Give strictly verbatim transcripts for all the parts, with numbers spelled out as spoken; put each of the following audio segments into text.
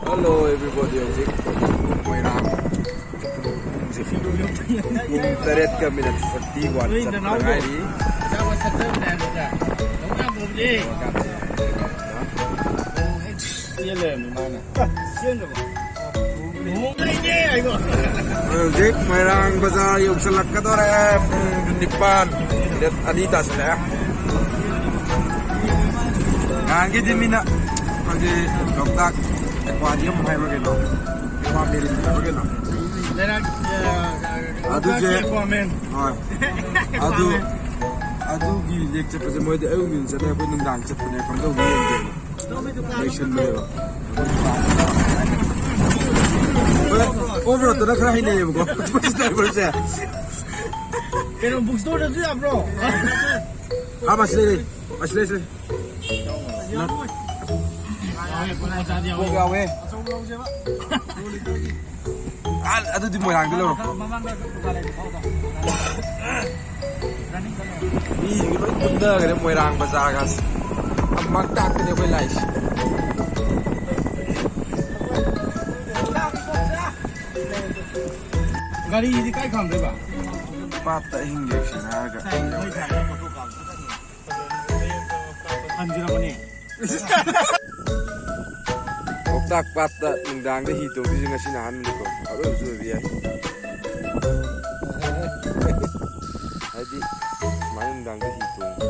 Hello everybody, ꯍꯧꯖꯤꯛ ꯃꯣꯏꯔꯥꯡ ꯄꯨꯡꯁꯦ ꯄꯨꯡ ꯇꯔꯦꯠꯀ ꯃꯤꯅꯠ ꯐꯣꯔꯇꯤ ꯋꯥꯟ ꯆꯠꯄꯗ ꯉꯥꯏꯔꯤ꯫ ꯆꯦꯜꯂꯦ ꯃꯥꯅ꯫ ꯍꯧꯖꯤꯛ ꯃꯣꯏꯔꯥꯡ ꯕꯖꯥꯔ ꯌꯧꯁꯤꯜꯂꯛꯀꯗꯧꯔꯦ꯫ ꯄꯨꯡ ꯅꯤꯄꯥꯟ, ꯃꯤꯅꯠ ꯑꯅꯤ ꯇꯥꯁꯤꯜꯂꯛꯑꯦ꯫ ꯅꯍꯥꯟꯒꯤꯗꯤ ꯃꯤꯅ ꯑꯩꯈꯣꯏꯒꯤ ꯂꯣꯛꯇꯥꯛ ꯑꯦꯀ꯭ꯋꯥꯔꯤꯌꯝ ꯍꯥꯏꯕ꯭ꯔꯥ ꯀꯩꯅꯣ, ꯑꯦꯀ꯭ꯋꯥꯃꯦꯔꯤꯌꯝ ꯍꯥꯏꯕ꯭ꯔꯥ ꯀꯩꯅꯣ, ꯑꯗꯨꯁꯦ, ꯍꯣꯏ, ꯑꯗꯨ, ꯑꯗꯨꯒꯤ ꯂꯦꯛ ꯆꯠꯄꯁꯦ ꯃꯣꯏꯗꯤ ꯑꯌꯨꯛ ꯅꯨꯡꯊꯤꯟ ꯆꯠꯂꯦ, ꯑꯩꯈꯣꯏ ꯅꯨꯡꯗꯥꯡ ꯆꯠꯄꯅꯦ, ꯀꯝꯗꯧꯅꯤ ꯌꯦꯡꯒꯦꯅ꯫ ꯂꯩꯁꯟꯕꯅꯦꯕ꯫ ꯍꯣꯏ, ꯑꯣꯐ ꯔꯣꯗꯇꯅ ꯈꯔ ꯍꯩꯅꯩꯌꯦꯕꯀꯣ, ꯕꯁ ꯗ꯭ꯔꯥꯏꯚꯔꯁꯦ꯫ ꯀꯩꯅꯣ, ꯕꯨꯛ ꯁ꯭ꯇꯣꯔꯗꯁꯨ ꯌꯥꯕ꯭ꯔꯣ? ꯑꯥ, ꯃꯁꯤ ꯂꯩ, ꯂꯩ꯫ ꯃꯁꯤ ꯂꯩ, ꯁꯤ ꯂꯩ꯫ ꯌꯥꯎꯋꯦ, ꯄꯨꯡ ꯃꯆꯥꯗꯤ ꯌꯥꯎꯋꯦ꯫ ꯀꯣꯛ ꯌꯥꯎꯋꯦ꯫ ꯑꯆꯧꯕ ꯂꯧꯁꯦꯕ꯫ ꯑꯥ, ꯑꯗꯨꯗꯤ ꯃꯣꯏꯔꯥꯡꯗ ꯂꯧꯔꯣ꯫ ꯃꯃꯥꯡꯗ ꯗꯨꯀꯥꯟ ꯂꯩꯕ ꯐꯥꯎꯗ꯫ ꯃꯤꯁꯤꯡꯁꯦ ꯂꯣꯏ ꯀꯨꯝꯊꯈ꯭ꯔꯦ ꯃꯣꯏꯔꯥꯡ ꯕꯖꯥꯔꯒꯁꯦ꯫ ꯃꯝꯇꯥꯛꯇꯅꯦ ꯑꯩꯈꯣꯏ ꯂꯥꯛꯏꯁꯦ꯫ ꯒꯥꯔꯤꯗꯤ ꯀꯥꯏ ꯈꯥꯝꯗꯣꯏꯕ? ꯄꯥꯠꯇ ꯑꯍꯤꯡ ꯂꯦꯛꯁꯦꯅ ꯍꯥꯏꯔꯒ꯫ ꯍꯟꯈ꯭ꯔꯕꯅꯦ꯫ ꯂꯣꯛꯇꯥꯛ ꯄꯥꯠꯇ ꯅꯨꯡꯗꯥꯡꯗ ꯍꯤ ꯇꯣꯡꯗꯣꯏꯁꯦ ꯉꯁꯤꯅ ꯑꯍꯥꯟꯕꯅꯤꯀꯣ, ꯑꯔꯣꯏꯕꯁꯨ ꯑꯣꯏꯕ ꯌꯥꯏ꯫ ꯍꯥꯏꯗꯤ ꯁꯨꯃꯥꯏꯅ ꯅꯨꯡꯗꯥꯡꯗ ꯍꯤ ꯇꯣꯡꯕ꯫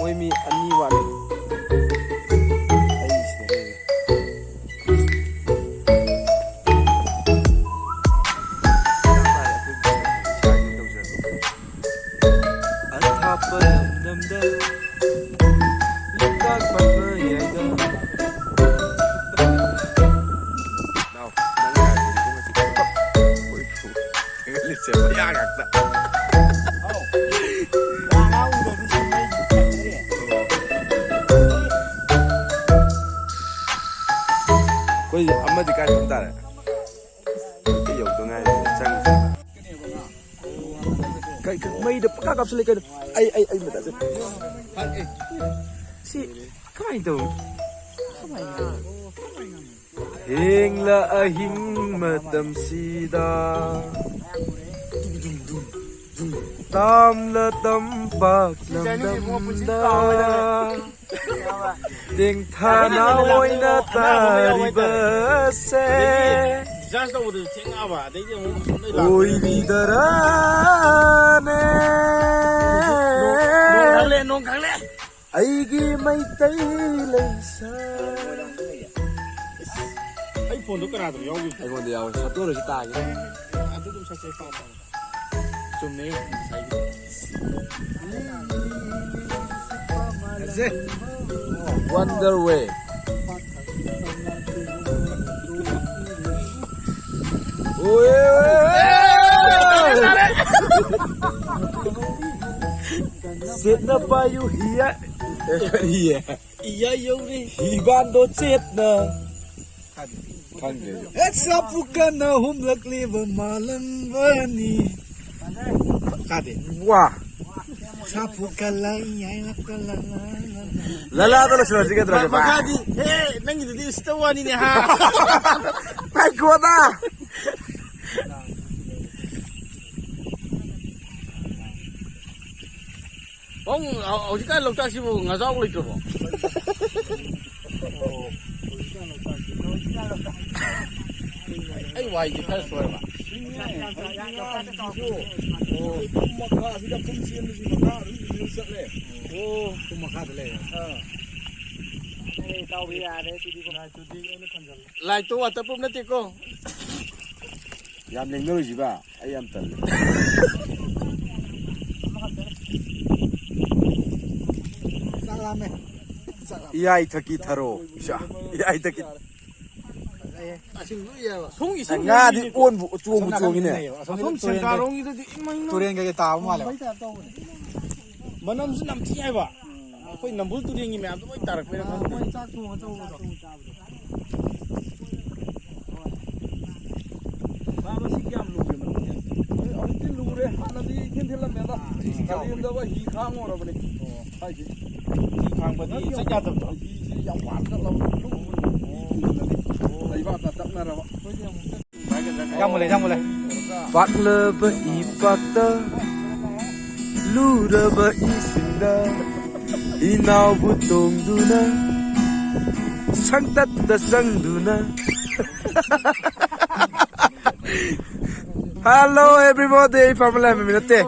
ꯃꯣꯏ ꯃꯤ ꯑꯩꯈꯣꯏ ꯑꯃꯗꯤ ꯀꯥꯏ ꯊꯝ ꯇꯥꯔꯦ? ꯑꯩ ꯌꯧꯗ ꯉꯥꯏꯔꯤ, ꯆꯪꯉꯤꯁꯦ꯫ ꯀꯩ, ꯀꯩ, ꯃꯩꯗ ꯄꯪꯀꯥ ꯀꯥꯞꯁꯤꯜꯂꯦ ꯀꯩꯅꯣ? ꯑꯩ, ꯑꯩ, ꯑꯩ ꯃꯊꯛ ꯆꯠ-, ꯁꯤ ꯀꯃꯥꯏꯅ ꯇꯧ? ꯊꯦꯡꯂ ꯑꯍꯤꯡ ꯃꯇꯝꯁꯤꯗ, ꯇꯥꯝꯂ ꯇꯝꯄꯥꯛ ꯂꯝꯗꯝꯗ꯫ ꯇꯦꯡꯊꯥꯅ ꯑꯣꯏꯅ ꯇꯥꯔꯤꯕꯁꯦ ꯗꯤꯆꯥꯔꯖ ꯇꯧꯕꯗꯁꯨ ꯊꯦꯡꯉꯛꯑꯕ, ꯑꯗꯩꯗꯤ ꯑꯃꯨꯛ ꯅꯣꯏ ꯂꯥꯛꯄꯗꯗꯤ ꯑꯣꯏꯔꯤꯗꯔꯥꯅꯦ? ꯅꯣꯡ ꯈꯪꯂꯦ, ꯅꯣꯡ ꯈꯪꯂꯦ꯫ ꯑꯩꯒꯤ ꯃꯩꯇꯩ ꯂꯩꯁꯥ꯫ ꯑꯩ ꯐꯣꯟꯗꯣ ꯀꯅꯥꯗꯅꯣ ꯌꯥꯎꯈꯤꯕꯗꯣ? ꯑꯩꯉꯣꯟꯗ ꯌꯥꯎꯋꯦ꯫ ꯁꯠꯇꯣꯔꯁꯤ ꯇꯥꯒꯦ꯫ ꯑꯗꯨ ꯑꯗꯨꯝ ꯁꯠꯁꯦ, ꯄꯥꯎ ꯄꯥꯎ꯫ ꯆꯨꯝꯃꯦ ꯉꯁꯥꯏꯒꯤꯗꯣ꯫ Wonder Way. ꯁꯦꯠꯅ ꯄꯥꯏꯌꯨ ꯍꯤꯌꯥ꯫ ꯑꯦ, ꯀꯔꯤꯌꯦ? ꯏꯌꯥ ꯌꯧꯔꯦ꯫ ꯍꯤꯕꯥꯟꯗꯣ ꯆꯦꯠꯅ꯫ ꯈꯪꯗꯦ ꯑꯩꯁꯨ꯫ ꯑꯦ, ꯁꯥꯄꯨ ꯀꯟꯅ ꯍꯨꯝꯂꯛꯂꯤꯕ ꯃꯥꯂꯪꯕꯅꯤ꯫ ꯇꯥꯗꯦ꯫ ꯋꯥ꯫ ꯁꯥꯄꯨ ꯀꯜꯂ ꯏꯌꯥꯏ ꯀꯜꯂ ꯂ ꯂ ꯂ꯫ ꯂꯂꯥꯗ ꯂꯣꯏꯁꯤꯜꯂꯁꯤ ꯀꯩꯗꯧꯔꯒꯦ, ꯚꯥꯏ? ꯃꯈꯥꯗꯤ, ꯍꯦ, ꯅꯪꯒꯤꯗꯨꯗꯤ ꯎꯁꯤꯠꯇ ꯋꯥꯅꯤꯅꯦ, ꯍꯥ? ꯉꯥꯏꯈꯣꯗ꯫ ꯄꯥꯕꯨꯡ, ꯍꯧ-, ꯍꯧꯖꯤꯛꯀꯥꯟ ꯂꯣꯛꯇꯥꯛꯁꯤꯕꯨ ꯉꯥꯖꯥꯎ ꯂꯩꯇ꯭ꯔꯕꯣ? ꯑꯩ ꯋꯥꯍꯩꯁꯦ ꯈꯔ ꯁꯣꯏꯔꯕ? ꯑꯣ꯫ ꯄꯨꯡ ꯃꯈꯥ ꯑꯁꯤꯗ ꯄꯨꯡ ꯆꯦꯟꯕꯁꯤ ꯃꯈꯥ ꯑꯗꯨꯝ ꯏꯟꯗꯨꯅ ꯆꯠꯂꯦ꯫ ꯑꯣ꯫ ꯄꯨꯡ ꯃꯈꯥꯗ ꯂꯩꯔꯦ꯫ ꯑꯥ꯫ ꯑꯦ, ꯏꯇꯥꯎꯕꯤ ꯌꯥꯔꯦ ꯁꯤꯗꯤ꯫ ꯂꯥꯏꯠꯇꯣ waterproof ꯅꯠꯇꯦꯀꯣ꯫ ꯌꯥꯝ ꯂꯦꯡꯅꯔꯣꯏꯁꯤꯕ꯫ ꯑꯩ ꯌꯥꯝ ꯇꯜꯂꯦ꯫ ꯆꯥꯛ ꯂꯥꯝꯃꯦ꯫ ꯆꯥꯛ ꯂꯥꯝꯃꯦ꯫ ꯏꯌꯥꯏ ꯊꯛꯀꯤ ꯊꯔꯣ꯫ ꯏꯁꯥ, ꯏꯌꯥꯏ ꯊꯛꯀꯤ꯫ ꯁꯨꯝ ꯏꯁꯤꯡ ꯉꯥꯗꯤ ꯂꯨꯏꯌꯦꯕ꯫ ꯑꯣꯟꯕꯨ ꯆꯣꯡꯕꯨ ꯆꯣꯡꯉꯤꯅꯦ꯫ ꯑꯁꯣꯝ ꯁꯦꯟꯗ꯭ꯔꯥꯔꯣꯝꯒꯤꯗꯗꯤ ꯏꯃꯩ ꯃꯩ꯫ ꯇꯨꯔꯦꯟꯒ ꯀꯩ ꯇꯥꯕ ꯃꯥꯜꯂꯦꯕ꯫ ꯃꯅꯝꯁꯨ ꯅꯝꯊꯤ ꯍꯥꯏꯕ꯫ ꯑꯩꯈꯣꯏ ꯅꯝꯕꯨꯜ ꯇꯨꯔꯦꯟꯒꯤ ꯃꯌꯥꯝꯗꯣ ꯂꯣꯏ ꯇꯥꯔꯛꯄꯩꯔꯥ ꯈꯪꯗꯦ꯫ ꯃꯣꯏ ꯆꯥꯛ ꯊꯣꯡꯉ ꯆꯧꯕꯗꯣ꯫ ꯌꯥꯝ ꯂꯨꯔꯦ ꯃꯅꯨꯡꯁꯦ꯫ ꯍꯧꯖꯤꯛꯇꯤ ꯂꯨꯔꯦ, ꯍꯥꯟꯅꯗꯤ ꯏꯊꯤꯟ ꯊꯤꯜꯂꯝꯃꯦꯗ꯫ ꯀꯥꯂꯦꯟꯗꯕ ꯍꯤ ꯈꯥꯡꯉꯨꯔꯕꯅꯦ꯫ ꯍꯥꯏꯁꯦ꯫ ꯍꯤ ꯈꯥꯡꯕꯗꯤ ꯆꯠ ꯌꯥꯗꯕꯗꯣ? ꯍꯤꯁꯤ ꯌꯥꯝ ꯋꯥꯅ ꯆꯠꯂꯕ, ꯂꯨꯕꯅꯤ꯫ ꯂꯩꯕꯥꯛꯀ ꯇꯛꯅꯔꯕ꯫ ꯌꯥꯝ ꯃꯨꯜꯂꯦ, ꯌꯥꯝ ꯃꯨꯜꯂꯦ꯫ ꯄꯥꯛꯂꯕ ꯏꯄꯥꯛꯇ ꯂꯨꯔꯕ ꯏꯁꯤꯡꯗ ꯏꯅꯥꯎꯕꯨ ꯇꯣꯡꯗꯨꯅ ꯁꯪꯇꯠꯇ ꯆꯪꯗꯨꯅ꯫ Hello everybody, ꯑꯩ ꯐꯥꯔꯃꯔ ꯂꯥꯏꯔꯦꯝꯕꯤ ꯅꯠꯇꯦ꯫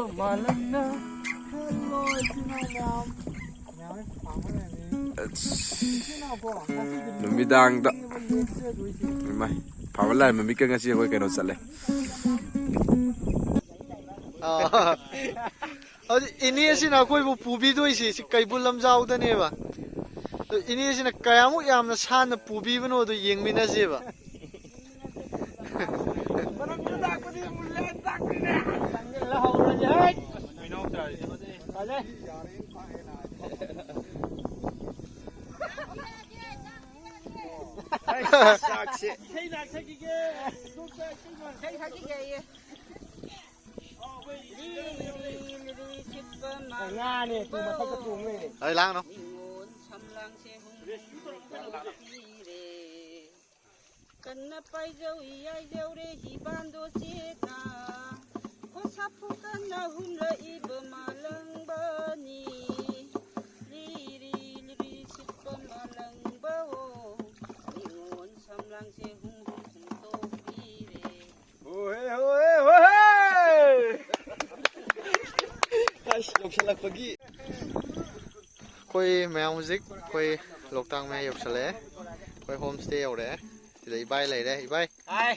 ꯅꯨꯃꯤꯗꯥꯡꯗ ꯏꯃꯥꯏ, ꯐꯥꯔꯃꯔ ꯂꯥꯏꯔꯦꯝꯕꯤ ꯃꯤꯠꯀ ꯉꯁꯤ ꯑꯩꯈꯣꯏ ꯀꯩꯅꯣ ꯆꯠꯂꯦ꯫ ꯑꯥ꯫ ꯍꯧꯖꯤꯛ ꯏꯅꯦꯁꯤꯅ ꯑꯩꯈꯣꯏꯕꯨ ꯄꯨꯕꯤꯗꯣꯏꯁꯤ ꯁꯤ ꯀꯩꯕꯨꯜ ꯂꯝꯖꯥꯎꯗꯅꯦꯕ꯫ ꯑꯗꯣ ꯏꯅꯦꯁꯤꯅ ꯀꯌꯥꯃꯨꯛ ꯌꯥꯝꯅ ꯁꯥꯟꯅ ꯄꯨꯕꯤꯕꯅꯣꯗꯣ ꯌꯦꯡꯃꯤꯟꯅꯁꯦꯕ꯫ ꯉꯥꯅꯦ ꯇꯨ ꯃꯊꯛꯇ ꯇꯣꯡ ꯂꯩꯔꯦ꯫ ꯑꯩ ꯂꯥꯡꯅꯣ꯫ ꯀꯟꯅ ꯄꯥꯏꯖꯧ ꯌꯥꯏꯖꯧꯔꯦ ꯍꯤꯕꯥꯟꯗꯣ ꯆꯦꯠꯅ꯫ ꯈꯣꯁꯥꯄꯨ ꯀꯟꯅ ꯍꯨꯝꯂꯛꯏꯕ ꯃꯥꯂꯪꯕꯅꯤ꯫ ꯂꯤꯔꯤ ꯂꯤꯔꯤ ꯁꯤꯠꯄ ꯃꯥꯂꯪꯕꯑꯣ꯫ ꯅꯤꯉꯣꯜ ꯁꯝꯂꯥꯡꯁꯦ ꯍꯨꯝ ꯍꯨꯝ ꯍꯨꯝꯇꯣꯛꯄꯤꯔꯦ꯫ ꯍꯣꯍꯦ, ꯍꯣꯍꯦ, ꯍꯣꯍꯦ! ꯑꯁ, ꯌꯧꯁꯜꯂꯛꯄꯒꯤ꯫ ꯑꯩꯈꯣꯏ ꯃꯌꯥꯝ ꯍꯧꯖꯤꯛ ꯑꯩꯈꯣꯏ ꯂꯣꯛꯇꯥꯛ ꯃꯌꯥ ꯌꯧꯁꯜꯂꯛꯑꯦ꯫ ꯑꯩꯈꯣꯏ ꯍꯣꯝ ꯁ꯭ꯇꯦ ꯌꯧꯔꯛꯑꯦ꯫ ꯁꯤꯗ ꯏꯕꯥꯏ ꯂꯩꯔꯦ, ꯏꯕꯥꯏ꯫ ꯍꯥꯏ꯫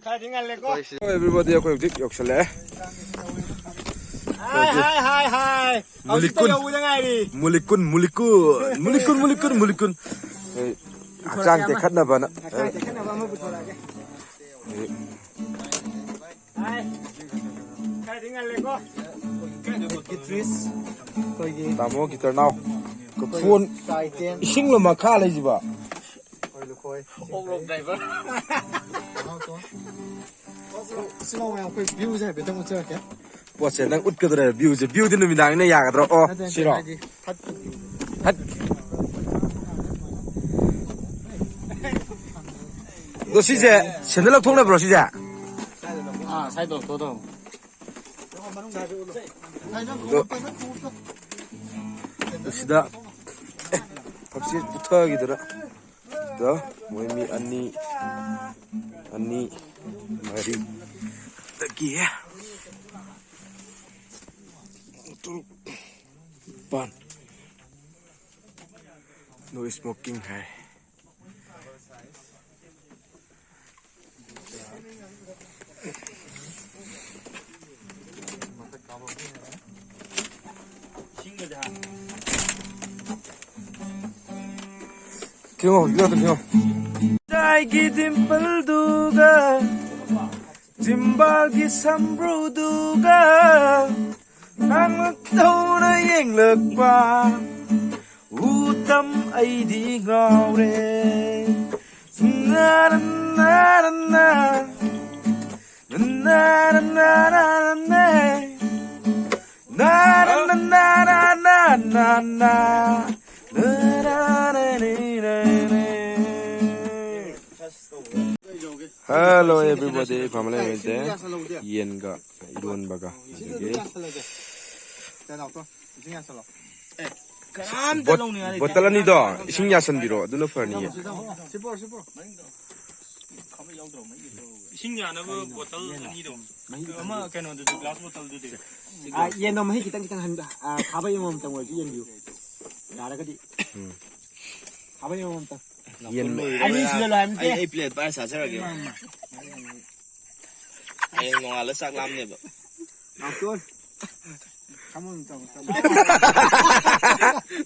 ꯈꯔꯗꯤ ꯉꯜꯂꯦꯀꯣ꯫ ꯑꯩꯈꯣꯏ ꯁꯤ-, Hello everybody, ꯑꯩꯈꯣꯏ ꯍꯧꯖꯤꯛ ꯌꯧꯁꯜꯂꯛꯑꯦ꯫ ꯍꯥꯏ, ꯍꯥꯏ, ꯍꯥꯏ, ꯍꯥꯏ꯫ ꯍꯧꯖꯤꯛꯇ ꯃꯨꯂꯤꯀꯨꯟ꯫ ꯌꯧꯕꯗ ꯉꯥꯏꯔꯤ꯫ ꯃꯨꯂꯤꯀꯨꯟ, ꯃꯨꯂꯤꯀꯨꯟ, ꯃꯨꯂꯤꯀꯨꯟ, ꯃꯨꯂꯤꯀꯨꯟ, ꯃꯨꯂꯤꯀꯨꯟ꯫ ꯑꯩ ꯍꯛꯆꯥꯡ ꯇꯦꯛꯈꯠꯅꯕꯅ꯫ ꯍꯛꯆꯥꯡ ꯇꯦꯛꯈꯠꯅꯕ ꯑꯃ ꯄꯨꯊꯣꯔꯛꯑꯒꯦ꯫ ꯍꯧꯖꯤꯛ꯫ ꯍꯥꯏ꯫ ꯈꯔꯗꯤ ꯉꯜꯂꯦꯀꯣ꯫ ꯒꯤꯇ꯭ꯔꯤꯁ, ꯑꯩꯈꯣꯏꯒꯤ ꯇꯥꯃꯣ ꯒꯤꯇꯔ ꯅꯥꯎ꯫ ꯑꯩꯈꯣꯏ ꯐꯣꯟ ꯀꯥꯏ ꯆꯦꯟ꯫ ꯏꯁꯤꯡꯂꯣ ꯃꯈꯥ ꯂꯩꯁꯤꯕꯣ? ꯑꯩꯈꯣꯏ ꯂꯨꯈꯣꯏ꯫ ꯑꯣꯛꯂꯣꯝ ꯗ꯭ꯔꯥꯏꯚꯔ꯫ ꯏꯆꯤꯜ ꯏꯅꯥꯎ ꯃꯌꯥꯝ, ꯑꯩꯈꯣꯏ ꯚ꯭ꯌꯨꯁꯦ ꯍꯥꯏꯐꯦꯠꯇꯪ ꯎꯠꯆꯔꯛꯀꯦ꯫ ꯄꯣꯠꯁꯦ ꯅꯪ ꯎꯠꯀꯗꯧꯔꯦ, ꯚ꯭ꯌꯨꯁꯦ꯫ ꯚ꯭ꯌꯨꯗꯤ ꯅꯨꯃꯤꯗꯥꯡꯅꯤꯅ ꯌꯥꯒꯗ꯭ꯔꯣ? ꯑꯣ, ꯅꯠꯇꯦ, ꯅꯠꯇꯦ, ꯁꯤꯔꯣ? ꯍꯥꯏꯗꯤ ꯐꯠ-, ꯍꯠ꯫ ꯑꯗꯣ ꯁꯤꯁꯦ ꯁꯦꯟꯗꯜ ꯂꯧꯊꯣꯛꯅꯕ꯭ꯔꯣ ꯁꯤꯁꯦ? ꯑꯥ, ꯁꯥꯏꯗ ꯂꯧꯊꯣꯛꯑꯣ꯫ ꯑꯗꯣ ꯁꯤꯗ, ꯑꯦ, ꯊꯝꯆꯦꯠ ꯄꯨꯊꯈꯤꯗꯅ꯫ ꯗ ꯃꯣꯏ ꯃꯤ ꯑꯅꯤ, ꯑꯅꯤ, ꯃꯔꯤ, ꯑꯗꯒꯤ ꯇꯔꯨꯛ, ꯅꯤꯄꯥꯟ꯫ No smoking ꯍꯥꯏ꯫ ꯊꯦꯡꯉꯣ, ꯍꯧꯖꯤꯛ ꯉꯥꯛꯇ ꯊꯦꯡꯉꯣ꯫ ꯗꯥꯏꯒꯤ ꯗꯤꯝꯄꯜꯗꯨꯒ, ꯆꯤꯝꯕꯥꯜꯒꯤ ꯁꯝꯕ꯭ꯔꯨꯗꯨꯒ, ꯉꯥꯡꯂꯛꯇꯧꯅ ꯌꯦꯡꯂꯛꯄ ꯎꯇꯝ ꯑꯩꯗꯤ ꯉꯥꯎꯔꯦ꯫ ꯅꯥ, ꯅꯥ, ꯅꯥ, ꯅꯥ, ꯅꯥ꯫ ꯅꯥ, ꯅꯥ, ꯅꯥ, ꯅꯥ, ꯅꯥ, ꯅꯥ꯫ ꯅꯥ, ꯅꯥ, ꯅꯥ, ꯅꯥ, ꯅꯥ, ꯅꯥ, ꯅꯥ꯫ ꯅꯥ, ꯅꯥ, ꯅꯥ, ꯅꯥ, ꯅꯥ, ꯅꯥ꯫ Hello everybody, ꯐꯥꯃꯤꯂꯤ ꯂꯩꯇꯦ꯫ ꯌꯦꯟꯒ ꯏꯔꯣꯟꯕꯒ ꯑꯗꯒꯤ ꯀꯅꯥꯝꯇ ꯕꯣꯠ-, ꯂꯧꯅꯤꯡꯉꯥꯏ ꯂꯩꯇꯦ꯫ ꯕꯣꯇꯜ ꯑꯅꯤꯗꯣ ꯏꯁꯤꯡ ꯌꯥꯁꯟꯕꯤꯔꯣ, ꯑꯗꯨꯅ ꯐꯔꯅꯤꯌꯦ꯫ ꯁꯤ ꯄꯣꯔꯣ, ꯁꯤ ꯄꯣꯔꯣ꯫ ꯏꯁꯤꯡ ꯌꯥꯅꯕ ꯕꯣꯇꯜ ꯑꯅꯤꯗꯣ꯫ ꯑꯃ ꯀꯩꯅꯣꯗꯨꯗꯤ, ꯒ꯭ꯂꯥꯁ ꯕꯣꯇꯜꯗꯨꯗꯤ꯫ ꯑꯥ, ꯌꯦꯟꯗꯣ ꯃꯍꯤ ꯈꯤꯇꯪ ꯈꯤꯇꯪ ꯍꯟ-, ꯑꯥ, ꯈꯥꯕꯩ ꯑꯃꯃꯝꯇꯪ ꯑꯣꯏꯔꯁꯨ ꯌꯦꯟꯕꯤꯌꯨ꯫ ꯌꯥꯔꯒꯗꯤ꯫ ꯎꯝ꯫ ꯈꯥꯕꯩ ꯑꯃꯃꯝꯇꯪ꯫ ꯌꯦꯟ ꯑꯅꯤ ꯁꯤꯗ ꯂꯣꯏ ꯍꯥꯏꯕ ꯅꯠꯇꯦ꯫ ꯑꯩ, ꯑꯩ ꯄ꯭ꯂꯦꯠ ꯄꯥꯏꯔ ꯆꯥꯖꯔꯒꯦ꯫ ꯍꯌꯦꯡ ꯅꯣꯡꯉꯥꯜꯂ ꯆꯥꯛ ꯂꯥꯝꯅꯦꯕ꯫ ꯅꯥꯎꯇꯣꯟ꯫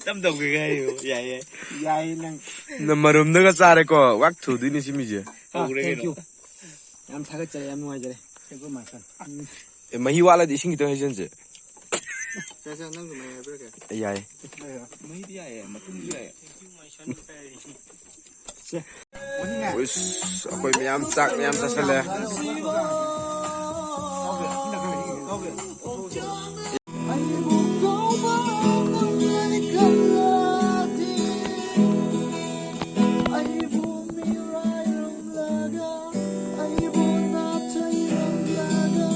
ꯇꯝ ꯇꯝꯒꯦ ꯍꯥꯏꯌꯣ꯫ ꯌꯥꯏ, ꯌꯥꯏ꯫ ꯌꯥꯏ ꯅꯪ꯫ ꯅꯪ ꯃꯔꯨꯝꯗꯒ ꯆꯥꯔꯦꯀꯣ, ꯋꯥꯛ ꯊꯨꯗꯣꯏꯅꯤ ꯁꯤ ꯃꯤꯁꯦ꯫ ꯑꯥ, ꯍꯧꯔꯦ thank ꯀꯩꯅꯣ꯫ You꯫ ꯌꯥꯝ ꯊꯥꯒꯠꯆꯔꯤ, ꯌꯥꯝ ꯅꯨꯡꯉꯥꯏꯖꯔꯦ꯫ Thank you, my son꯫ ꯎꯝ꯫ ꯑꯦ, ꯃꯍꯤ ꯋꯥꯠꯂꯗꯤ ꯏꯁꯤꯡ ꯈꯤꯇꯪ ꯍꯩꯖꯤꯟꯁꯦ꯫ ꯁꯦ, ꯁꯦ, ꯅꯪꯁꯨ ꯃꯍꯤ ꯍꯥꯏꯕꯤꯔꯛꯀꯦ꯫ ꯑꯦ, ꯌꯥꯏꯌꯦ꯫ ꯃꯍꯤꯗꯤ ꯌꯥꯏꯌꯦ, ꯃꯇꯨꯝꯗꯤ ꯌꯥꯏꯌꯦ꯫ ꯁꯦ꯫ ꯎꯏꯁ, ꯑꯩꯈꯣꯏ ꯃꯌꯥꯝ ꯆꯥꯛ ꯃꯌꯥꯝ ꯆꯥꯁꯜꯂꯦ꯫ ꯑꯩꯕꯨ ꯀꯧꯕ ꯅꯪ ꯂꯩꯈꯠꯂꯗꯤ, ꯑꯩꯕꯨ ꯃꯤꯔꯥꯏꯔꯝꯂꯒ, ꯑꯩꯕꯨ ꯅꯥꯊꯩꯔꯝꯂꯒ,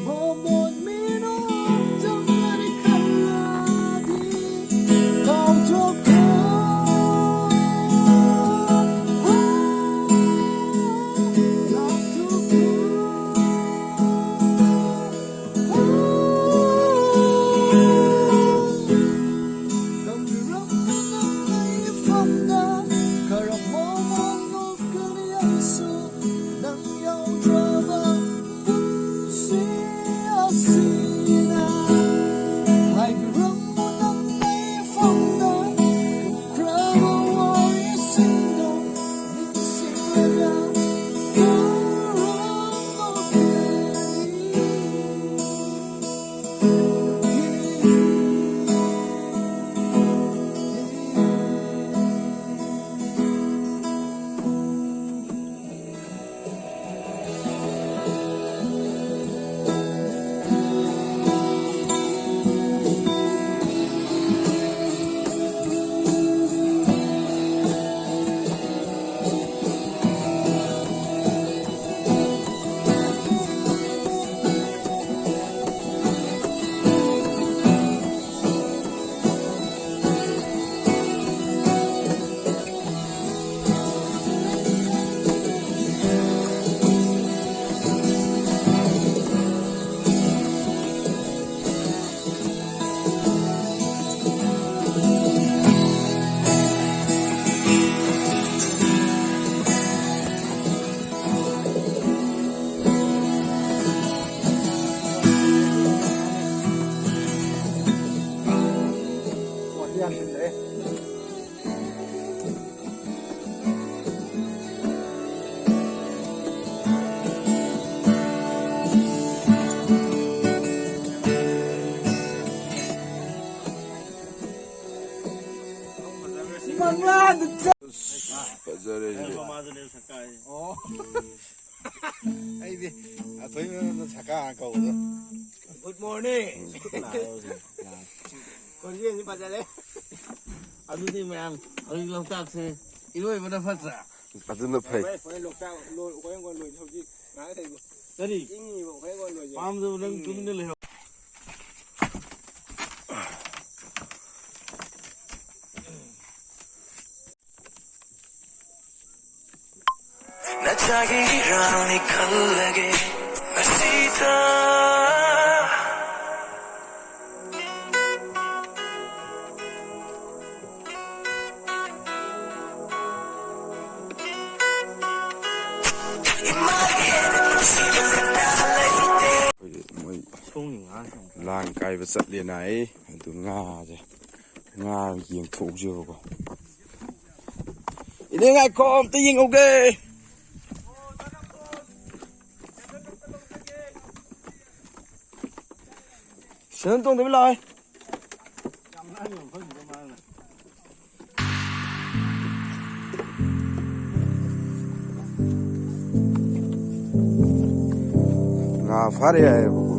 ꯃꯃꯣꯟ ꯃꯤꯅꯣꯛꯇ ꯂꯩꯈꯠꯂꯗꯤ, ꯀꯥꯎꯊꯣꯛꯈꯣ, ꯂꯥꯞꯊꯣꯛꯈꯣ꯫ ꯐꯖꯔꯦ ꯁꯤꯗꯤ꯫ ꯑꯩꯗꯤ ꯑꯊꯣꯏꯕꯅ ꯁꯀꯥ ꯀꯧꯕꯗꯣ꯫ Good morning. ꯈꯣꯟꯖꯦꯜꯁꯤ ꯐꯖꯔꯦ꯫ ꯑꯗꯨꯗꯤ ꯃꯌꯥꯝ ꯍꯧꯖꯤꯛ ꯂꯣꯛꯇꯥꯛꯁꯦ ꯏꯔꯣꯏꯕꯅ ꯐꯠꯇ꯭ꯔꯥ? ꯑꯗꯨꯅ ꯐꯩ꯫ ꯍꯣꯔꯦꯟ ꯂꯣꯛꯇꯥꯛ ꯂꯣꯏ-, ꯍꯣꯔꯦꯟ ꯀꯣꯟ ꯂꯣꯏ ꯍꯧꯖꯤꯛ ꯉꯥꯏꯍꯥꯛ ꯂꯩꯕ꯫ ꯀꯔꯤ? ꯏꯪꯉꯤꯕ ꯍꯣꯔꯦꯟ ꯀꯣꯟ ꯂꯣꯏꯁꯦ꯫ ꯄꯥꯝꯗꯕ ꯅꯪ ꯏꯪꯉꯤꯕ꯫ ꯇꯨꯃꯤꯟꯅ ꯂꯩꯍꯧ꯫ ꯅꯆꯥꯒꯤ ꯏꯔꯥꯜꯅꯤ ꯈꯜꯂꯒꯦ ꯃꯁꯤꯗ꯫ ꯏꯃꯥꯒꯤ ꯍꯦꯟꯅ ꯅꯨꯡꯁꯤꯕ ꯂꯩꯇꯦ꯫ ꯑꯩꯈꯣꯏꯒꯤ ꯃꯣꯏ ꯁꯣꯝꯒꯤ ꯉꯥꯁꯤꯡ ꯂꯥꯡ ꯀꯥꯏꯕ ꯆꯠꯂꯦꯅ ꯑꯩ ꯑꯗꯨ ꯉꯥꯁꯦ, ꯉꯥ ꯌꯦꯡꯊꯣꯛꯎꯁꯦꯕꯀꯣ꯫ ꯏꯅꯦ ꯉꯥꯏꯈꯣ, ꯑꯝꯇ ꯌꯦꯡꯍꯧꯒꯦ꯫ ꯁꯦꯟꯗꯟ ꯇꯣꯡꯗꯕꯤ ꯂꯥꯛꯑꯣ꯫ ꯉꯥ ꯐꯥꯔꯦ ꯍꯥꯏꯌꯦꯕꯀꯣ꯫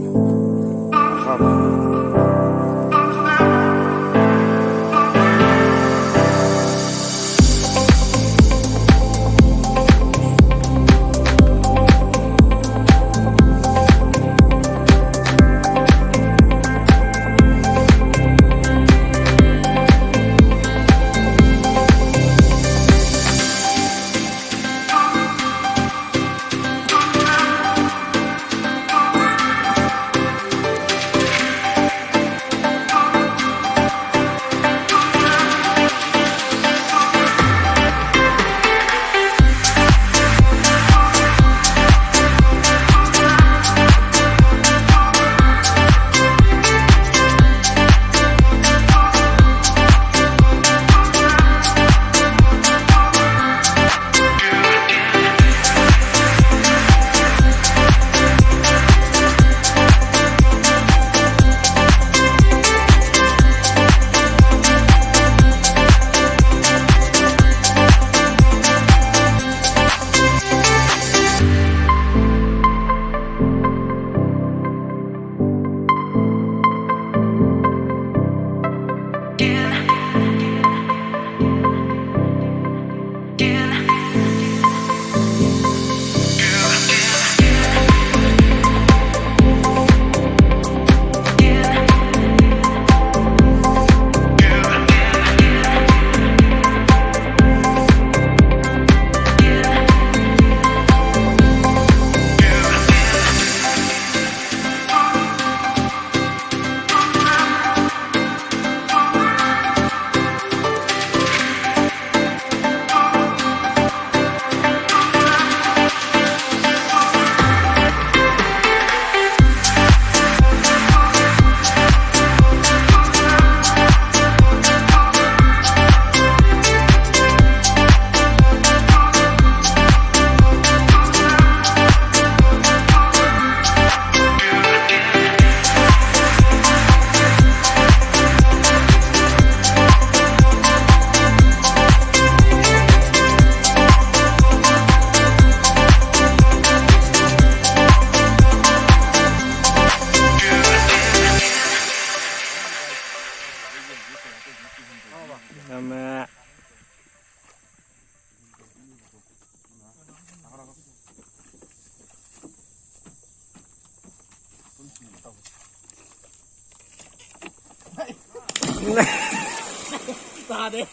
ꯇꯥꯗꯦ꯫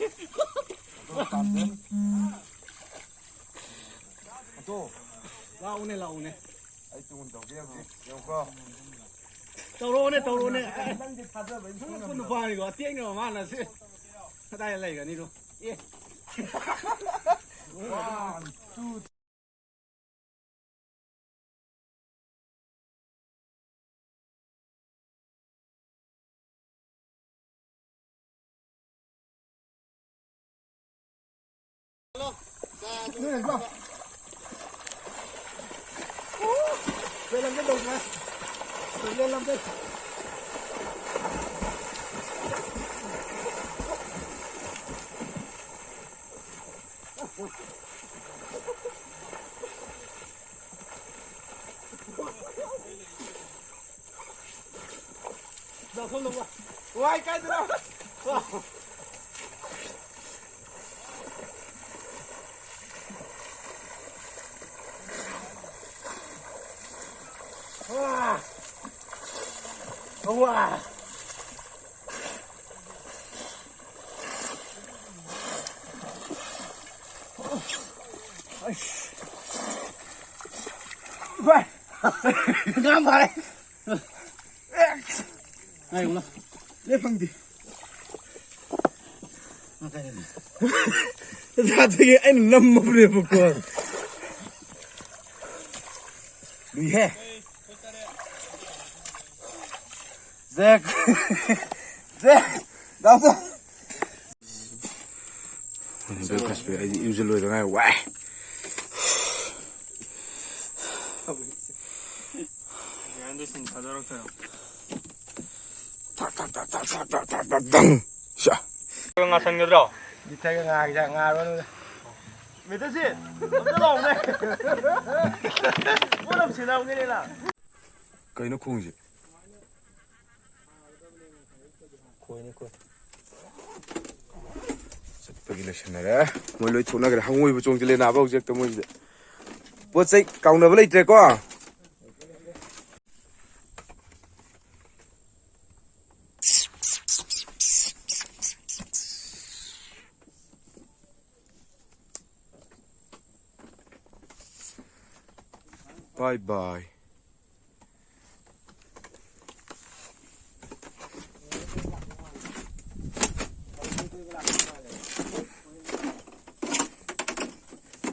ꯑꯗꯣ, ꯂꯥꯛꯎꯅꯦ, ꯂꯥꯛꯎꯅꯦ꯫ ꯑꯩ ꯇꯨꯡ ꯇꯧꯒꯦ ꯍꯧꯖꯤꯛ꯫ ꯌꯦꯡꯉꯨꯀꯣ꯫ ꯇꯧꯔꯛꯑꯣꯅꯦ, ꯇꯧꯔꯛꯑꯣꯅꯦ꯫ ꯅꯪꯗꯤ ꯊꯥꯖꯕ ꯑꯩ ꯈꯪꯉꯝꯗꯕ꯫ ꯅꯨꯄꯥꯅꯤꯀꯣ, ꯑꯇꯦꯛꯅꯕ ꯃꯥꯅ ꯁꯤ꯫ ꯀꯗꯥꯏꯗ ꯂꯩꯒꯅꯤꯗꯣ? ꯑꯦ꯫ One, two, ꯋꯥꯏ ꯀꯥꯏꯗꯅꯣ? ꯋꯥ! ꯋꯥ! ꯚꯥꯏ! ꯉꯥ ꯐꯥꯔꯦ! ꯉꯥꯏꯌꯨꯅ꯫ ꯂꯦꯞ ꯐꯪꯗꯦ꯫ ꯑꯗꯨꯗꯒꯤ ꯑꯩꯅ ꯅꯝꯃꯕꯅꯦꯕꯀꯣ꯫ ꯂꯨꯏꯍꯦ꯫ ꯖꯦꯛ꯫ ꯖꯦꯛ꯫ ꯗꯥꯎꯗꯣ꯫ Breakfast ꯄꯤꯔꯦ꯫ ꯑꯩꯗꯤ ꯏꯔꯨꯖ ꯂꯣꯏꯗ ꯉꯥꯏꯔꯤ꯫ ꯋꯥꯏ꯫ ꯌꯥꯟꯗꯦ ꯁꯤꯡ ꯊꯥꯗꯣꯔꯛꯇꯣꯏꯔꯣ? ꯊꯛ, ꯊꯛ, ꯊꯛ, ꯊꯛ, ꯊꯛ, ꯊꯛ, ꯊꯛ, ꯊꯛ, ꯗꯪ! ꯁꯥ! ꯉꯥꯁꯟꯒꯗ꯭ꯔꯣ? ꯒꯤꯊꯒ ꯉꯥꯒꯤꯗ ꯉꯥꯔꯣꯅꯨꯗ꯫ ꯃꯦꯇꯥꯁꯤ, ꯑꯝꯇ ꯂꯥꯎꯅꯦ꯫ ꯄꯣꯠ ꯑꯃ ꯁꯤꯟꯅꯕꯅꯤꯅꯦ ꯅꯪ꯫ ꯀꯩꯅꯣ ꯈꯣꯡꯉꯤꯁꯦ? ꯈꯣꯏꯅꯤ, ꯈꯣꯏ꯫ ꯆꯠꯄꯒꯤ ꯂꯣꯏꯁꯟꯅꯔꯦ꯫ ꯃꯣꯏ ꯂꯣꯏ ꯊꯣꯛꯅꯈ꯭ꯔꯦ꯫ ꯍꯪꯉꯣꯏꯕ ꯆꯣꯡꯁꯤꯜꯂꯦ ꯅꯥꯕ ꯍꯧꯖꯤꯛ ꯍꯦꯛꯇ ꯃꯣꯏꯁꯤꯗ꯫ ꯄꯣꯠ ꯆꯩ ꯀꯥꯎꯅꯕ ꯂꯩꯇ꯭ꯔꯦꯀꯣ꯫ Bye bye.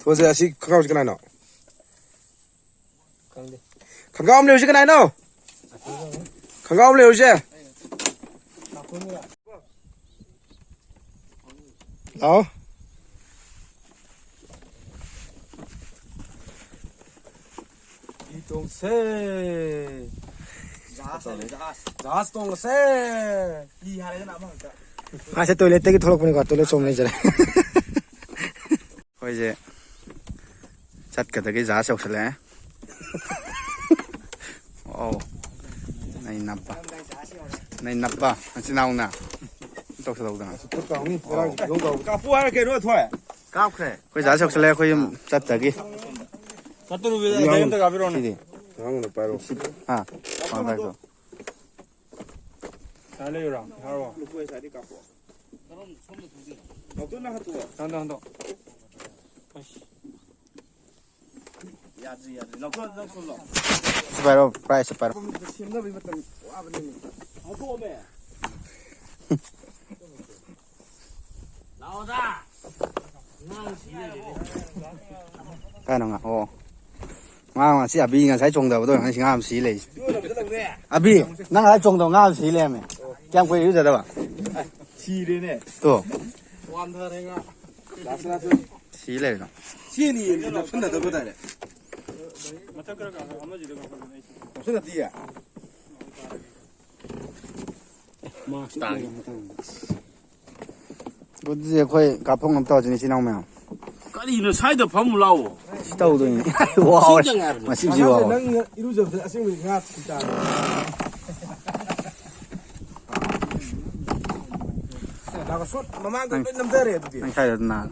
ꯊꯣꯛꯑꯁꯦ, ꯑꯁꯤ ꯈꯪꯒ꯭ꯔꯥꯎꯁꯤ ꯀꯅꯥꯅꯣ? ꯈꯪꯗꯦ꯫ ꯈꯪꯒ꯭ꯔꯥꯎ ꯑꯃ ꯂꯩꯔꯨꯁꯤ ꯀꯅꯥꯅꯣ? ꯈꯪꯒ꯭ꯔꯥꯎ ꯑꯃ ꯂꯩꯔꯨꯁꯦ꯫ ꯂꯥꯛꯑꯣ꯫ ꯍꯤ ꯇꯣꯡꯁꯦ꯫ ꯖꯍꯥꯖ ꯍꯥꯏꯕ, ꯖꯍꯥꯖ꯫ ꯖꯍꯥꯖ ꯇꯣꯡꯉꯁꯦ꯫ ꯍꯤ ꯍꯥꯏꯔꯒꯅ ꯑꯃꯈꯛꯇ꯫ ꯃꯥꯁꯦ ꯇꯣꯏꯂꯦꯠꯇꯒꯤ ꯊꯣꯛꯂꯛꯄꯅꯤꯀꯣ, ꯇꯣꯏꯂꯦꯠ ꯆꯣꯡ ꯂꯩꯖꯔꯦ꯫ ꯑꯩꯈꯣꯏꯁꯦ ꯆꯠꯀꯗꯒꯦ ꯖꯍꯥꯖ ꯌꯧꯁꯜꯂꯛꯑꯦ꯫ ꯑꯧ꯫ ꯅꯩ ꯅꯞꯄ꯫ ꯅꯩ ꯅꯞꯄ꯫ ꯅꯆꯤꯟ ꯅꯅꯥꯎꯅ꯫ ꯇꯧꯁꯜꯍꯧꯗꯅ꯫ ꯀꯥꯞꯄꯨ ꯍꯥꯏꯔ ꯀꯩꯅꯣ, ꯊꯣꯏ? ꯀꯥꯞꯈ꯭ꯔꯦ꯫ ꯑꯩꯈꯣꯏ ꯖꯍꯥꯖ ꯌꯧꯁꯜꯂꯛꯑꯦ, ꯑꯩꯈꯣꯏ ꯌꯨꯝ ꯆꯠꯇꯒꯤ꯫ ꯆꯠꯇꯨꯔꯨꯕꯤꯗ ꯑꯩ ꯑꯝꯇ ꯀꯥꯞꯄꯤꯔꯣꯅꯦ꯫ ꯁꯤꯗꯤ꯫ ꯅꯪꯅ ꯄꯥꯏꯔꯣ꯫ ꯁꯤ-, ꯍꯥ? ꯀꯃꯥꯏꯅ ꯄꯥꯏꯔꯛꯇꯣ? ꯁꯥꯏ ꯂꯩꯌꯨꯔꯣ? ꯍꯥꯏꯔꯣ꯫ ꯂꯧꯊꯣꯛꯑꯦ, ꯁꯥꯏꯗꯤ ꯀꯥꯞꯄꯣ꯫ ꯅꯥꯎꯇꯣꯟꯅ ꯍꯟꯇꯣꯛꯑꯣ꯫ ꯍꯟꯗꯣꯛ, ꯍꯟꯗꯣꯛ꯫ ꯑꯁ꯫ ꯌꯥꯗ꯭ꯔꯤ, ꯌꯥꯗ꯭ꯔꯤ꯫ ꯂꯧꯊꯣꯛ, ꯂꯧꯊꯣꯛ, ꯂꯧꯊꯣꯛ꯫ ꯁꯤ ꯄꯥꯏꯔꯣ, prize ꯁꯤ ꯄꯥꯏꯔꯣ꯫ ꯁꯦꯝꯅꯕꯒꯤ ꯃꯇꯝ ꯋꯥꯕꯅꯤꯅꯦ꯫ ꯍꯟꯗꯣꯛꯑꯝꯃꯦ꯫ ꯂꯥꯛꯑꯣꯗ꯫ ꯀꯥꯏꯅꯣ ꯉꯥ? ꯑꯣ꯫ ꯉꯥ ꯉꯁꯤ ꯑꯕꯤ ꯉꯁꯥꯏ ꯆꯣꯡꯊꯕꯗꯣ ꯉꯁꯤ ꯉꯥ ꯑꯃ ꯁꯤ ꯂꯩ꯫ ꯑꯕꯤ, ꯅꯪ ꯉꯁꯥꯏ ꯆꯣꯡꯊꯕ ꯉꯥ ꯑꯃ ꯁꯤ ꯂꯩꯔꯝꯃꯦ꯫ ꯀꯌꯥꯝ ꯀꯨꯏꯔꯦ ꯏꯔꯨꯖꯗꯕ? ꯁꯤꯔꯦꯅꯦ꯫ ꯇꯣ꯫ ꯋꯥꯟꯊꯔꯦ ꯉꯥ꯫ ꯁꯤ ꯂꯩꯔꯦ꯫ ꯁꯤꯅꯤ ꯅꯞꯁꯟꯅꯗꯕ ꯗꯥꯏꯔꯦꯛ꯫ ꯅꯞꯁꯟꯅꯗꯤꯌꯦ꯫ ꯑꯗꯨꯗꯤ ꯑꯩꯈꯣꯏ ꯀꯥꯞꯐꯝ ꯑꯃ ꯇꯧꯔꯁꯤꯅꯦ, ꯏꯆꯤꯟ ꯏꯅꯥꯎ ꯃꯌꯥꯝ꯫ ꯀꯔꯤꯅꯣ, ꯁ꯭ꯋꯥꯏꯗ ꯐꯝꯃꯨ ꯂꯥꯛꯑꯣ꯫ ꯁꯤ ꯇꯧꯗꯣꯏꯅꯤ꯫ ꯋꯥꯎꯔꯦ꯫ ꯁꯤꯗ ꯉꯥꯏꯔꯣ꯫ ꯃꯁꯤꯃꯁꯤ ꯋꯥꯎꯔꯦ꯫ ꯅꯪ ꯏꯔꯨꯖꯕꯗ ꯑꯁꯦꯡꯕꯗꯤ ꯉꯥ ꯊꯤ ꯇꯥꯔꯦ꯫ ꯂꯥꯛꯑꯣ, ꯁꯣꯠ ꯃꯃꯥꯡꯗ ꯅꯪ, ꯂꯣꯏ ꯅꯝꯊꯔꯦ ꯑꯗꯨꯗꯤ꯫ ꯅꯪ ꯁ꯭ꯋꯥꯏꯗ ꯅꯥ-,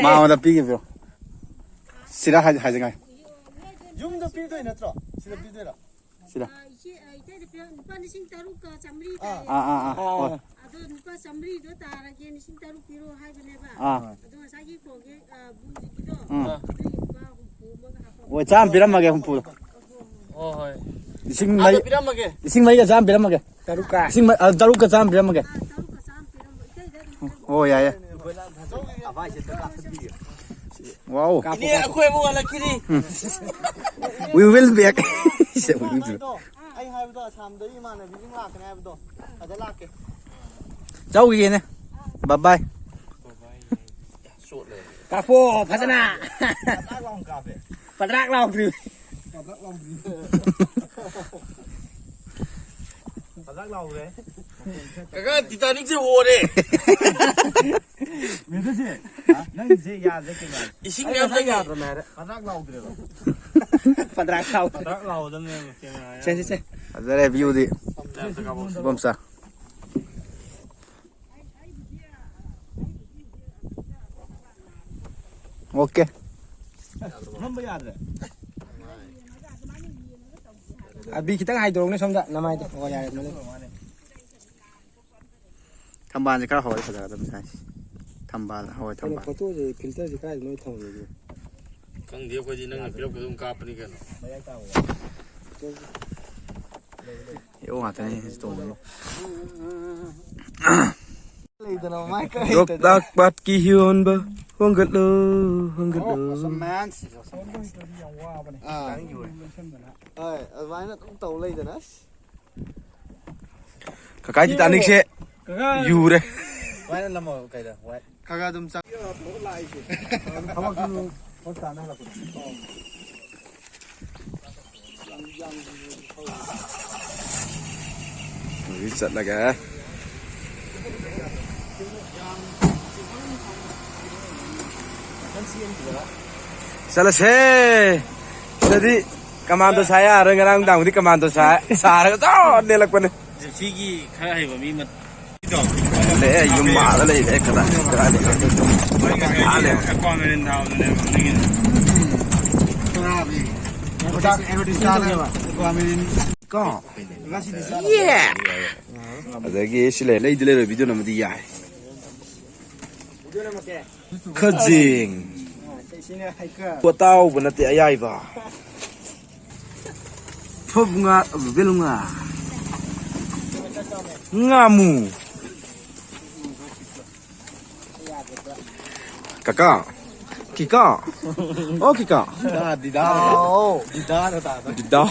ꯃꯉꯣꯟꯗ ꯄꯤꯈꯤꯕ꯭ꯔꯣ? ꯁꯤꯗ ꯍꯥꯏ-, ꯍꯥꯏꯖꯉꯥꯏ꯫ ꯌꯨꯝꯗ ꯄꯤꯗꯣꯏ ꯅꯠꯇ꯭ꯔꯣ? ꯁꯤꯗ ꯄꯤꯗꯣꯏꯔꯣ? ꯁꯤꯗ꯫ ꯑꯥ, ꯏꯆꯦ, ꯏꯇꯩꯗ ꯄꯤꯔꯝ-, ꯂꯨꯄꯥ ꯂꯤꯁꯤꯡ ꯇꯔꯨꯛꯀ ꯆꯥꯃꯔꯤ ꯑꯥ꯫ ꯇꯥꯏꯌꯦ꯫ ꯑꯥ, ꯑꯥ, ꯑꯥ꯫ ꯑꯥ꯫ ꯍꯣꯏ꯫ ꯑꯗꯨ ꯂꯨꯄꯥ ꯆꯥꯝꯃꯔꯤꯗꯣ ꯇꯥꯔꯒꯦ, ꯂꯤꯁꯤꯡ ꯇꯔꯨꯛ ꯄꯤꯔꯣ ꯍꯥꯏꯕꯅꯦꯕ꯫ ꯑꯥ꯫ ꯑꯗꯣ ꯉꯁꯥꯏꯒꯤ ꯄꯣꯛꯀꯦ, ꯑ, ꯕꯨꯡꯒꯤꯗꯣ, ꯎꯝ꯫ ꯑꯗꯨꯒꯤ ꯂꯨꯄꯥ ꯍꯨꯝꯐꯨ ꯑꯃꯒ ꯍꯥꯞꯄꯛꯑꯣ꯫ ꯍꯣꯏ, ꯆꯥꯝꯃ ꯄꯤꯔꯝꯃꯒꯦ, ꯍꯨꯝꯐꯨꯗꯣ꯫ ꯍꯣꯏ, ꯍꯣꯏ꯫ ꯂꯤꯁꯤꯡ ꯑꯥꯗ ꯃꯔꯤ, ꯄꯤꯔꯝꯃꯒꯦ꯫ ꯂꯤꯁꯤꯡ ꯃꯔꯤꯒ ꯆꯥꯝꯃ ꯄꯤꯔꯝꯃꯒꯦ꯫ ꯇꯔꯨꯛꯀ꯫ ꯂꯤꯁꯤꯡ ꯃ-, ꯑ, ꯇꯔꯨꯛꯀ ꯆꯥꯝꯃ ꯄꯤꯔꯝꯃꯒꯦ꯫ ꯑꯥ, ꯇꯔꯨꯛꯀ ꯆꯥꯝꯃ ꯄꯤꯔꯝꯃꯣ꯫ ꯏꯇꯩꯗ ꯑꯗꯨꯝ ꯄꯤꯔꯝꯃꯣ꯫ ꯍꯣꯏ, ꯌꯥꯏ, ꯌꯥꯏ꯫ ꯋꯥꯎ꯫ ꯏꯅꯦ, ꯑꯩꯈꯣꯏ ꯑꯃꯨꯛ ꯍꯜꯂꯛꯈꯤꯅꯤ꯫ ꯎꯝ꯫ We will back. We will back. ꯑꯩ ꯍꯥꯏꯕꯗꯣ, ꯑꯁꯥꯝꯗꯒꯤ ꯏꯃꯥꯟꯅꯕꯤꯁꯤꯡ ꯂꯥꯛꯀꯅꯤ ꯍꯥꯏꯕꯗꯣ, ꯑꯗ ꯂꯥꯛꯀꯦ꯫ ꯆꯧꯈꯤꯒꯦꯅꯦ꯫ Bye bye꯫ ꯀꯥꯞꯄꯣ ꯐꯖꯅ꯫ ꯄꯗ꯭ꯔꯥꯛ ꯂꯥꯎꯅ ꯀꯥꯞꯄꯦ꯫ ꯄꯗ꯭ꯔꯥꯛ ꯂꯥꯎꯗ꯭ꯔꯤ꯫ ꯄꯗ꯭ꯔꯥꯛ ꯂꯥꯎꯔꯦ꯫ ꯀꯀꯥ, ꯇꯤꯇꯥꯅꯤꯛꯁꯦ ꯍꯣꯔꯦ꯫ ꯃꯦꯗꯨꯁꯦ, ꯅꯪꯁꯦ ꯌꯥꯗ꯭ꯔꯦ ꯀꯩꯅꯣ꯫ ꯏꯁꯤꯡ ꯑꯩ ꯃꯌꯥꯝ ꯉꯁꯥꯏ ꯊꯛꯏ꯫ ꯌꯥꯗ꯭ꯔꯕꯅꯦ ꯍꯥꯏꯔꯦ꯫ ꯄꯗ꯭ꯔꯥꯛ ꯂꯥꯎꯗ꯭ꯔꯦꯕ꯫ ꯄꯗ꯭ꯔꯥꯛ ꯂꯥꯎꯗ꯭ꯔꯦ꯫ ꯄꯗ꯭ꯔꯥꯛ ꯂꯥꯎꯒꯗꯕꯅꯦꯕ ꯀꯦꯃꯦꯔꯥ ꯁꯦ, ꯁꯦ, ꯁꯦ꯫ ꯐꯖꯔꯦ viewꯗꯤ꯫ ꯂꯥꯏꯞꯇ ꯀꯥꯞꯄꯛꯑꯣ꯫ ꯏꯕꯣꯝꯆꯥ꯫ OK꯫ ꯅꯝꯕ ꯌꯥꯗ꯭ꯔꯦ꯫ ꯑꯕꯤ ꯈꯤꯇꯪ ꯍꯥꯏꯗꯣꯔꯛꯎꯅꯦ ꯁꯣꯝꯗ, ꯅꯃꯥꯏꯗꯣ꯫ ꯑꯣ, ꯌꯥꯔꯦ, ꯃꯥꯅꯦ꯫ ꯊꯝꯕꯥꯜꯁꯦ ꯈꯔ ꯍꯧꯔꯗꯤ ꯐꯖꯒꯗꯕꯅꯤ ꯁꯥꯏꯁꯦ꯫ ꯊꯝꯕꯥꯜ, ꯍꯣꯏ, ꯀꯩꯅꯣ, ꯊꯝꯕꯥꯜ꯫ ꯐꯣꯇꯣꯁꯦ ꯐꯤꯜꯇꯔꯁꯦ ꯀꯥꯏꯗ ꯂꯣꯏ ꯊꯝꯃꯒꯦ? ꯈꯪꯗꯦ, ꯑꯩꯈꯣꯏꯗꯤ ꯅꯪꯅ ꯄꯤꯔꯛꯄꯗ ꯑꯗꯨꯝ ꯀꯥꯞꯄꯅꯤ ꯀꯩꯅꯣ꯫ ꯍꯦꯔꯣ ꯉꯥꯛꯇꯅꯤ ꯁꯤ ꯇꯣꯡꯉꯤꯁꯦ꯫ ꯂꯩꯗꯅ ꯃꯥꯏ ꯀꯩ ꯂꯣꯛꯇꯥꯛ ꯄꯥꯠꯀꯤ ꯍꯤꯌꯣꯟꯕ ꯍꯣꯡꯒꯠꯂꯣ, ꯍꯣꯡꯒꯠꯂꯣ꯫ ꯑꯣ, ꯃꯌꯥꯝ ꯁꯤꯁꯨ꯫ ꯑꯥ꯫ ꯍꯣꯏ, ꯑꯗꯨꯃꯥꯏꯅ ꯑꯗꯨꯝ ꯇꯧ ꯂꯩꯗꯅ꯫ ꯀꯀꯥꯏ ꯇꯤꯇꯥꯅꯤꯛꯁꯦ ꯀꯀꯥ꯫ ꯌꯨꯔꯦ꯫ ꯁꯨꯃꯥꯏꯅ ꯅꯝꯃꯣ ꯀꯩꯗ, ꯋꯥꯏ꯫ ꯈꯔ ꯈꯔ ꯑꯗꯨꯝ ꯆꯪ-, ꯊꯕꯛꯁꯨ ꯍꯣꯁꯄꯤꯇꯥꯜꯗ ꯍꯜꯂꯛꯄꯗꯣ꯫ ꯍꯧꯖꯤꯛ ꯆꯠꯂꯒ꯫ ꯆꯠꯂꯁꯦ꯫ ꯁꯤꯗꯗꯤ ꯀꯃꯥꯟꯗꯣ ꯁꯥ ꯌꯥꯔꯣꯏ꯫ ꯉꯔꯥꯡ ꯅꯨꯡꯗꯥꯡꯕꯨꯗꯤ ꯀꯀꯥꯟꯗꯣ ꯁꯥ-, ꯁꯥꯔꯒ ꯆꯞ ꯂꯦꯜꯂꯛꯄꯅꯦ꯫ ꯖꯤꯞꯁꯤꯒꯤ ꯈꯔ ꯍꯩꯕ ꯃꯤ ꯑꯃ ꯂꯩ, ꯌꯨꯝ ꯑꯥꯗ ꯂꯩꯔꯦ, ꯀꯗꯥꯏ, ꯀꯗꯥꯏ ꯂꯩꯔꯦ? ꯑꯥ, ꯂꯩꯔꯦ꯫ ꯑꯦꯛꯋꯥꯃꯦꯔꯤꯟ ꯊꯥꯕꯗꯨꯅꯦꯕ ꯃꯅꯤꯡꯒꯤꯗꯣ꯫ ꯀꯣ꯫ ꯌꯦ꯫ ꯑꯗꯒꯤ ꯁꯤ ꯂꯩ, ꯂꯩꯗꯤ ꯂꯩꯔꯣꯏ, ꯚꯤꯗꯤꯑꯣ ꯅꯝꯕꯗꯤ ꯌꯥꯏ꯫ ꯈꯖꯤꯡ꯫ ꯄꯣꯇꯥꯎꯕ ꯅꯠꯇꯦ, ꯑꯌꯥꯏꯕ꯫ ꯐꯨꯞ ꯉꯥ, ꯕꯦꯂꯨ ꯉꯥ꯫ ꯉꯥꯃꯨ꯫ ꯀꯀꯥ꯫ ꯀꯤꯀꯥ꯫ ꯑꯣ, ꯀꯤꯀꯥ꯫ ꯗꯤꯗꯥ, ꯗꯤꯗꯥ꯫ ꯗꯤꯗꯥ꯫ ꯗꯤꯗꯥ꯫